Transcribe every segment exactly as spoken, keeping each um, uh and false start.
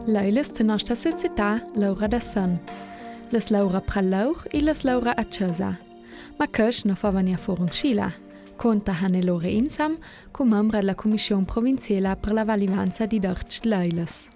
L'ailas te nostra società laura da sön. Las laura pra laur e las laura a cesa. Ma chest no fa vegnir for un scila. Conta Hannelore insam, cun membra dla Cumission provinziela per la valivanza di dartg l'ailas.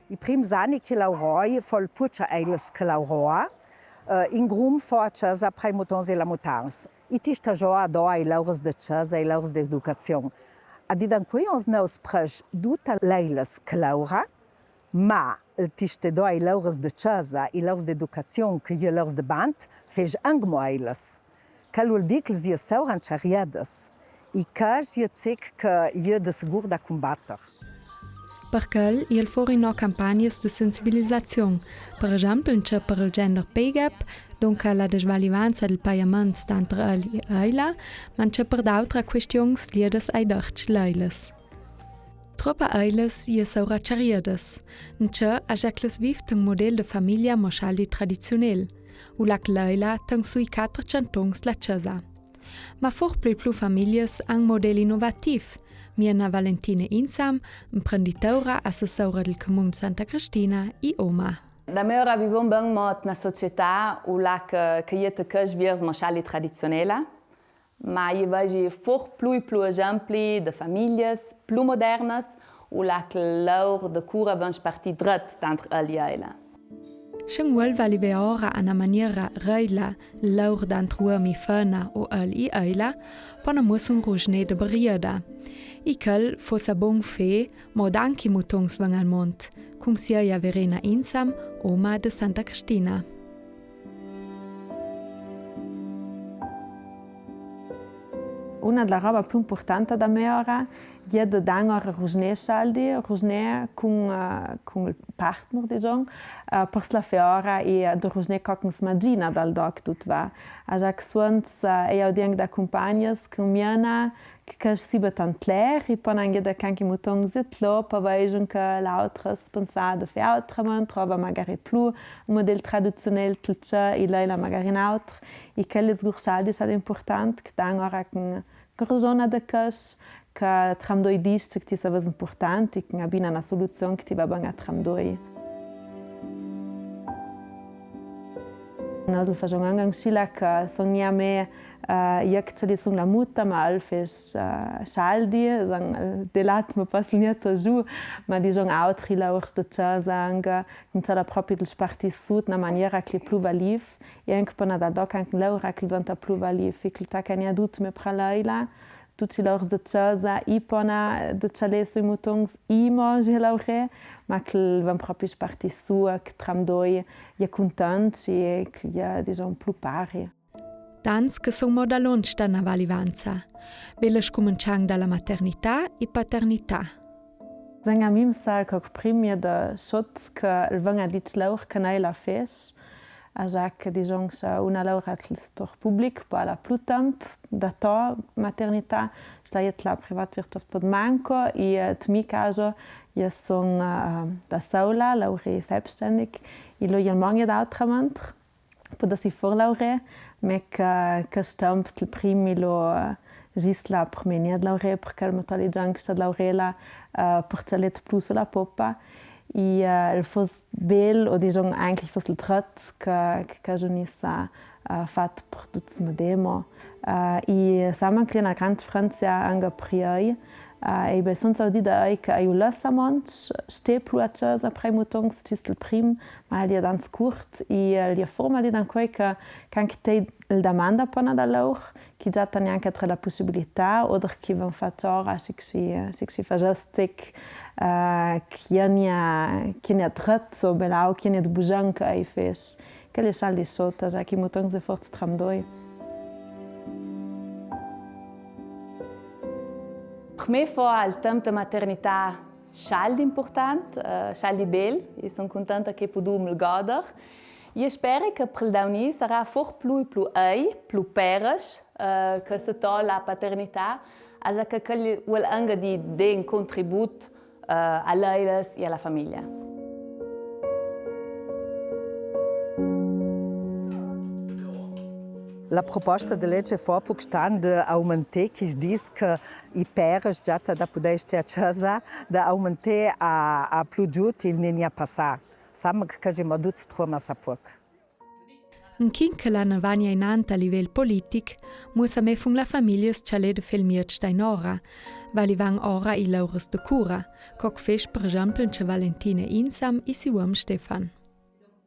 I prims ani che lauroi fo el pucia ailas che lauroi, eh, in grum fo a cesa pra i mutons e la mutans. I tista gioa do ai lauras de cesa, ai lauras de educazion. A di dan cui uns neus prech duta l'ailas che laura, ma el tiste do ai lauras de cesa, i lauras de educazion, che i lauras de bant, fech anc mo ailas. Chel vul dir che las i sauran ciariadas. I chest i cec che i de sigur da cumbatter. Per chel i el for inò campagnas de sensibilizazion, per exempel in ce per el gender pay gap, dunca la desvalivanza del paiament tanter el e aila, ma in ce per d'autra quistiuns liedas ai dartg l'ailas. Tropa ailas i saura ciariadas, in ce a già che las vivt un model de famiglia mo schaldi tradiziunel, u la che l'aila ten sui quater cantons la cesa. Ma for plui plu famiglias an model inovativ, miena Valentine insam, imprenditaura, assessora del Cumun Santa Cristina e oma. Da me ora vivon ben mo na società u la che, che i te cus viers mo schaldi tradiziunela, ma i vegi for plui plu exempli de famiglias plu modernas, u la che laur de cura ven spartì dret tanter el e aila. Sche un vul valiver ora a na maniera reila laur danter uom e fena o el e aila, pona mus un rusne de barieda. E chel fossa bon fe, mo danc i mutons ven al mont, cum sia Verena insam, oma de Santa Cristina. Una de la roba plu impurtanta da me ora, i de dan ora rusne schaldi, rusne cun, eh, cun el partner, dizon, eh, per sla fe ora e de rusne co che ins magina dal doc tut va. A già che suonts, eh, e au di anc da cumpagnas che miena, che chest siba tant ler, e pon anc de canchi mutons e tlo, pa veijon che l'autra spensa de fe autrament, trova magari plu un model tradiziunel tel ce e l'aila magari un autr, e chel e sgur schaldi, schaldi impurtant, che dan ora che, che resona de chest, che tramdoi dis ce che ti saves impurtant, e che abina na soluzion che ti va ben a tramdoi. Nos el fajon anc un scila che son gnà me, eh, i che ce li son la muta, ma el fech, eh, schaldi, zan, eh, de lat me pas gnà to giù, ma dizon autri laurs de cesa anc, in ce la propi del spartì sù na maniera che l'è plu valiv, e anc pona dal doc anc laura che l'deventa plu valiv, e che l'taca gnà dut me pra l'aila, tuts i laurs de cesa, i pona de chalè sui mutons, i mo ge laure, ma che l'ven propi spartì sù, che tramdoi i è cuntents e che i è, dizon, plu pari. Tants che son mo dalunsch da na valivanza. Velas cumençan da la maternità e paternità. Zan a mi me sa co che prim i è de sot che el ven a ditg laur che n'è la fech, A già che dizon sche una laura tel settur public po ala plu temp da to maternità, sche la i è tel privat Wirtschaft po manco, e, eh, te mi caso, i son, eh, da sola, lauri selbstständig, e lo i è manco d'autrament, po da si for laure, me che, che stamp tel prim e lo, eh, Gisela, per me n'è da laure, perché el me toglie già anche sta laurela, eh, perché l'è plu sola popa. E, eh, el foss bel, o dizon, eigentlich foss el trat che, che, che giunissa, eh, fat per tuts medemo. Eh, e saman che l'è na granda sfranzia anca per ei. Eh, e beh, son saudida ei che ei u lassamont, ste plu a cesa, prei mutons, cis el prim, ma el è dans curt, e, eh, el è forma di dan quei che, che anche te el damanda pona da laur, chi già t'han gnanca tra la pussibilità, oder chi van fat ora, si chi, si chi fa già stec, eh, chi gnà, chi gnà trat, o belau, chi gnà de bugian che ei fes. Che l'è sal di sota, già chi mutons e fort tramdoi. Per me fo al temp de maternità sal di important, eh, sal di bel, e son contenta che podum el goder. E speri che per el daunì sarà fort plu e plu ei, plu peres, eh, che se to la paternità, a già che quel vuol anca di, di un contribut, eh, a l'eiras e a la famiglia. La proposta de lege fo puc stan de aumentà chi dis che i peres giatta da pudè stà a cesa, de aumentà a, a plu giut i vnì a passà. Same che, che i mo duts troma sa puc. Inchin che la navagna inanta a livel politic, mussa mefun la famiglias cialè de fé il mieç dainora, valivan ora i lauras de cura, co che fesch per exempel ce Valentina Insam i si uom Stefan.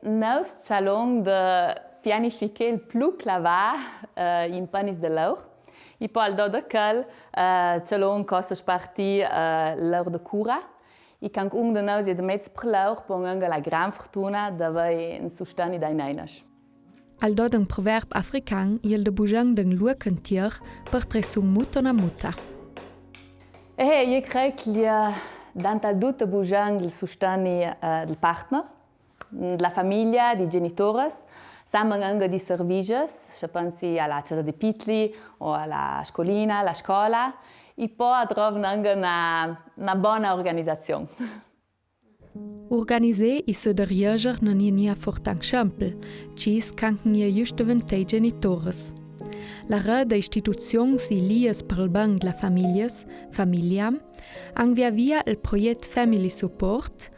Nous cialon de pianifichè il plu clavà, eh, in panis de laur. I po al do de chel, eh, cialon co se spartì, eh, laur de cura. I canc un de nous e de mez per laur, pon anca la gran fortuna de avè un susteni dai nainas. Al do d'un proverb african, iel de bujan d'un luoc entier, per trè sun muton a muta. Eh, i crei che i è dant al dut bujan il susteni, eh, del partner, dela famiglia, di genitoras, same anca di servizes, se pensi a la cesa de pitli o a la scolina, la scola, i po a trovin anca na, na bona organizazion. Urganizé i se derieger non è gnà fortan sempel, cis canc che i è just deventà genitoras. La red de istituzions i lias per il ben dela famiglias, Familiam, an via via il proiet Family Support,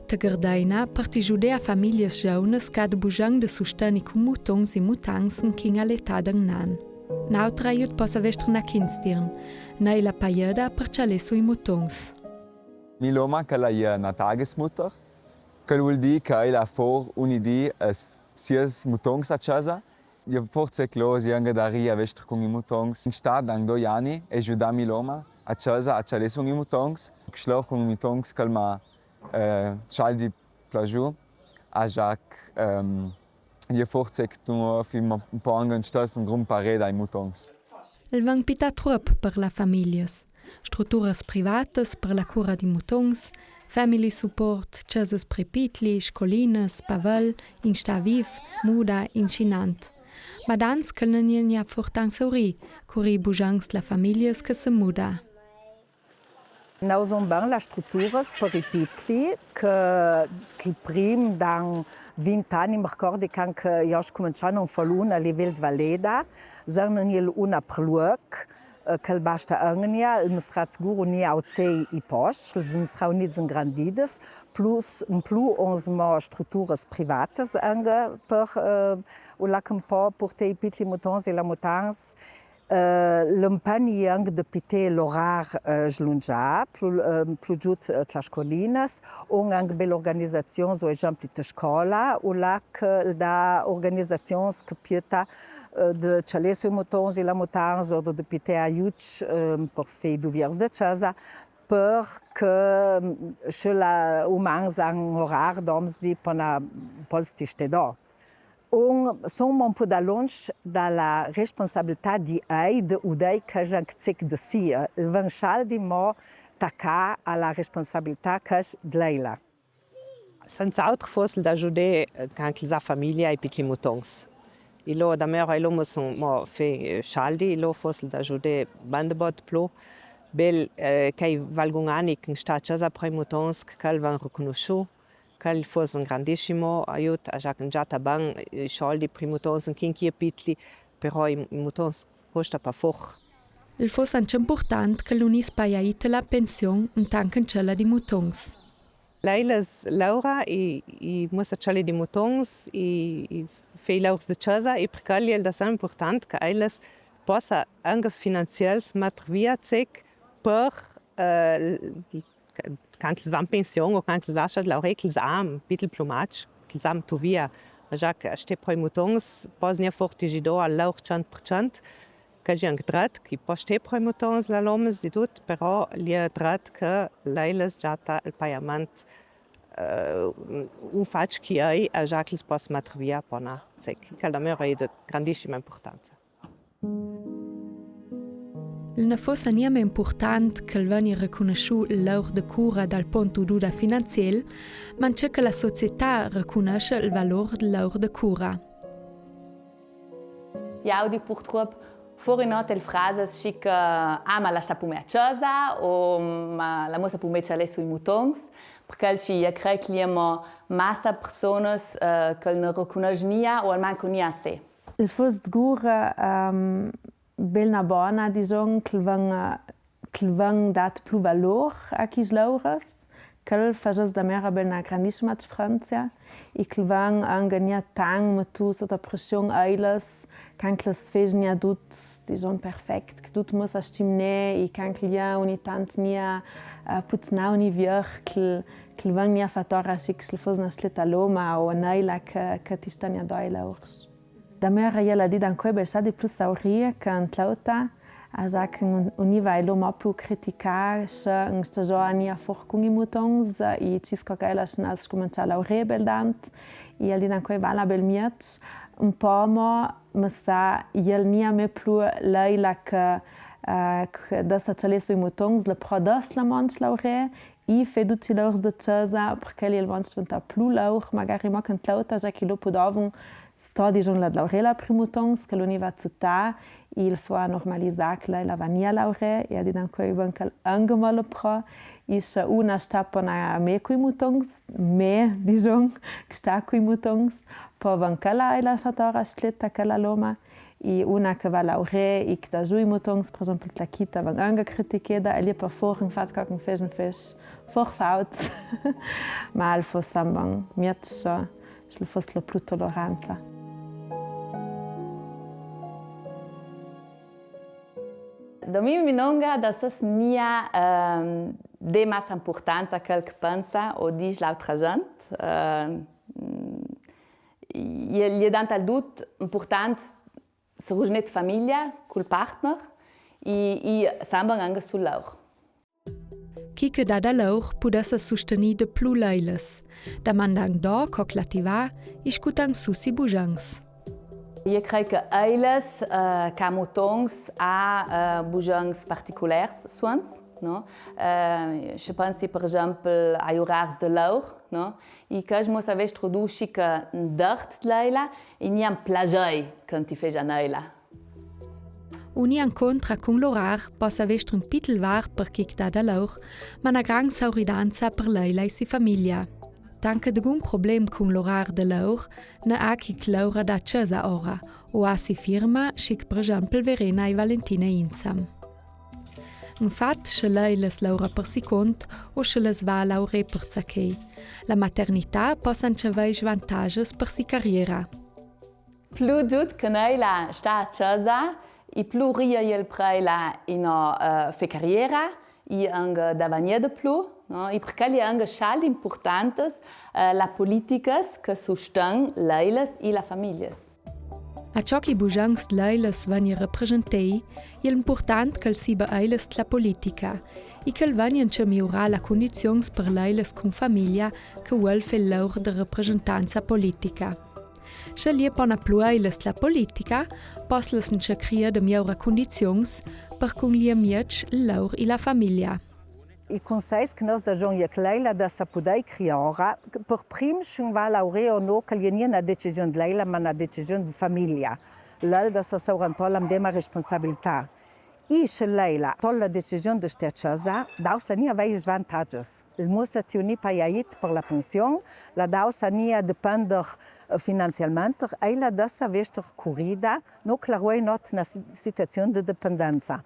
te Gardeina, per ti giudà a famiglias giaunas che a de bujan de susteni cun mutons i mutans inchin a l'età d'un an. N'autra aiut possa vestri na Kindstirn, nei la paieda per cialè su i mutons. Mi loma ch'ella è na Tagesmutter, chel vul dì ch'ella for ogni dì, eh, s-, sies mutons a cesa. I è forse clos, i è anca da ri a vestri cun i mutons. In stad an doi ani e giuda mi loma a cesa a cialè su i mutons. Schlor cun i mutons chel ma, eh, cialdi plagiù, a Jacques, ehm, i è forse che tu mo fi mo un po anca in stas un grum parè dai mutons. El van pità truop per la famiglias. Struturas privatas per la cura di mutons, family support, cesas pri pitli, scolinas, pavel, in stà vif, muda, incinant. Ma dans chel non è gnà fortan saurì, curi bujans la famiglias che se muda. Nous on ben las struturas per i pitli, che, che il prim dan vint ani, mi ricordi, canc che i ho scumenzià, non fo l'una a livel de Valeda, zan non è l'una per luoc, eh, chel basta anca, il mestrat sgur ni au cei i post, els mestrat ni zan grandides, plus, in plu on zmo struturas privatas anca per, eh, u lac un po purtà i pitli mutons e la mutans, eh, l'empen è anca de pità l'orar, eh, slungià, plu, eh, plu giut, eh, tras scolinas, on anca bel organizazions, o exempli, te scola, u lac, eh, da organizazions che pieta, eh, de cialè su i mutons e la mutans, o de, de pità aiuts, eh, per fà i duviers de cesa, per che, mm, se la umans an orar, doms di pona, pol sti ste do. On, son un po da lunsch da la responsabilità di ei, de udei che jan cec de si, eh, el van cialdi mo tacà a la responsabilità che de lei la. Senz'altro foss el da giudà, eh, canc ch'els à famiglia i pitli mutons. I lo da mera, i lo mo son mo fé, eh, cialdi, i lo foss el da giudà bande bot plu. Bel, eh, chei valgun ani che sta a cesa prei mutons, che chel van riconosciù. Chel foss un grandissimo aiut, a già che giatta ben, eh, soldi pri mutons inchin ch'i è pitli, però i, i mutons costa pa foch. El foss anca impurtant che l'uniss paia ite la pension intant che cella di mutons. Lei las laura i, i mussa cella di mutons i, i fei laurs de cesa, e per chel è el da sa impurtant che ellas possa anca finanziels metter via cec per, eh, l-, l-, canc ch'els van pension o canc ch'els lascia de laurà, ch'els à un pitel plumac, ch'els à mettù via. Ma già che a stè prei mutons, poss gnà forti giudà a laur cent per cent, che i è anca dret, che i poss stè prei mutons, la lomes e tut, però i è dret che lei las giatta el paiament, eh, un fatg ch'i è, a già ch'els poss metter via, pona, cec, che da mera è de grandissima impurtanza. El na fossa niame impurtant ch'el vegni reconusciù il laur de cura dal pont d'ududa finanziel, ma anca che la società reconuscia il valor dil laur de cura. Jau audi purtruop for inot el frazas schi che: ah, ma la sta pumè a cesa, o ma la mussa pumè cialè sui mutons, perchè schi i crei che i è mo massa personas, eh, che na reconuscen nia o almanco nia assè. El fos zgura, ehm, belna bona, dijon, che el ven, eh, che el ven dat plu valor a chis louros, chel fasès damera belna grandissima diferenza, e che el ven anca gnà tant metù sota pression eiles, che anca eles fessin gnà dut, dijon, perfect, che dut mossa stimnà, e che anca el ven ogni tant gnà, eh, puznà ogni vier, che, che el ven gnà fat ora sì che se el fos na scelta loma o n'eila che, che ti sta gnà doi louros. Damera iel a dit ancoi belsà di plu saurì che ant l'auta, a già che un, un i va i loma plu criticà, se un sta giò a gnà for cun i mutons, e cisco che eila s'a scumenzià a laurè bel dant, e iel dit ancoi vala bel mieç, un po mo, ma sa, iel gnà me plu l'eila che, eh, che dassa cialè su i mutons, la pro dassa la manc laurè, i fé ducj i louros de cesa, perchè el ven a diventà plu lour, magari mo che ant l'auta, già che i lo pudovan sta, dijon, la laurè la pri mutons, che l'università, i fo a normalizà che l'eila va gnà laurè, e a dit ancoi, bon, che anca mo la pro, e se una sta pona me cui mutons, me, dijon, che sta cui mutons, po ven chela eila fat ora scelta chela loma, e una che va laurè e che dà giù i mutons, per esempel, la chita, ven anca criticheda, e lì per for, infat, co che un fes, un fes for faut. Ma el fos samba mieç, se el fos la plu toleranza. Da mi mi nonga dasses gnà, ehm, dà massa impurtanza a chel che pensa o diz l'autra gent. Ehm, mm, e, e dant al dut impurtant se rugnet famiglia cul partner e, e samba anca sul laur. Chi che dà da laur pudesse sustegnì de plu l'eiles, damandand do co che la ti va e scutant su si bugens. Jeu crei che eiles, eh, ca mutons, à, eh, bugens particulairs suonts, no? Eh, jeu pensi, per esempel, ai urars de laur, no? E che mo savess tradussi che un dert de l'eila e gnà un plagiei che ti fes a n'eila. Ogni incontra cun l'urar possa vestri un pitel var per chi che dà da laur, ma na gran sauridanza per l'eila e si famiglia. Tant che degun problem cun l'urar de laur ne à chi che laura da cesa ora, o à si firma, schi che per esempel Verena e Valentina insam. Infat, sche l'eiles laura per si cont, o sche les va a laurè per zachei. La maternità possa anca vei svantages per si carriera. Plu giud che n'eila sta a cesa, e plu ria iel per eila e no, eh, fé carriera, e anca davagnì de plu, no? E perchè e je anca schal impurtantes, eh, la politicas che susten l'eiles e la famiglias. A ciò che i bugens de l'eiles vegnin representei, e je impurtant che el siba eiles de la politica, e che el vegni anca miurà la cundizions per l'eiles cun famiglia che vuol fé laur de representanza politica. Sche e je pona plu eiles de la politica, possa las anca crià de miura cundizions per cun i amieçs, laur e la famiglia. I cunseis che nos dajon e che l'eila dassa pudei crià ora, per prim, sche un va a laurè o no, che e je gnà na decisiun de l'eila, ma na decisiun de famiglia. L'el dassa saura antò la mdema responsabilità. E sche l'eila tol la decisiun de stà a cesa, daus la gnà vei svantages. El mussa tignì paiait per la pension, la daus la gnà depender, eh, finanzialmenter, eila dassa vester curida, no, che la ruoi not na si-, situaziun de dependenza.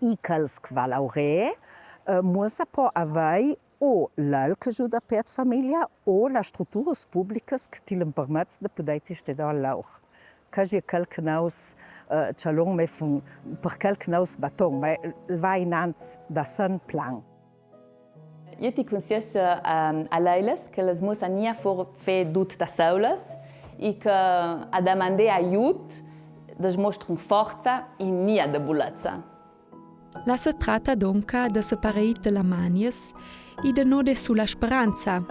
E chel che va a laurè, eh, mussa po avei o l'el che giuda pè de famiglia, o las struturas publicas che ti lem permets de pudei ti stedar a laur. Che e je chel che nous, eh, chalon me fun, per chel che nous baton, ma el va inant da sen plan. Jeu ti cunsiesse, ehm, a l'eiles che las mussa gnà for fé dut da saulas e che a damandà aiut desmostren forza e gnà debulezza. La se tratta donca de se parer de lamanias e de no dè su la speranza,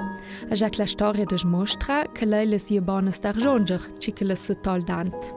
e già che la storia desmostra che l'eiles e je bonas da arzonger, tgi che las se tol dant.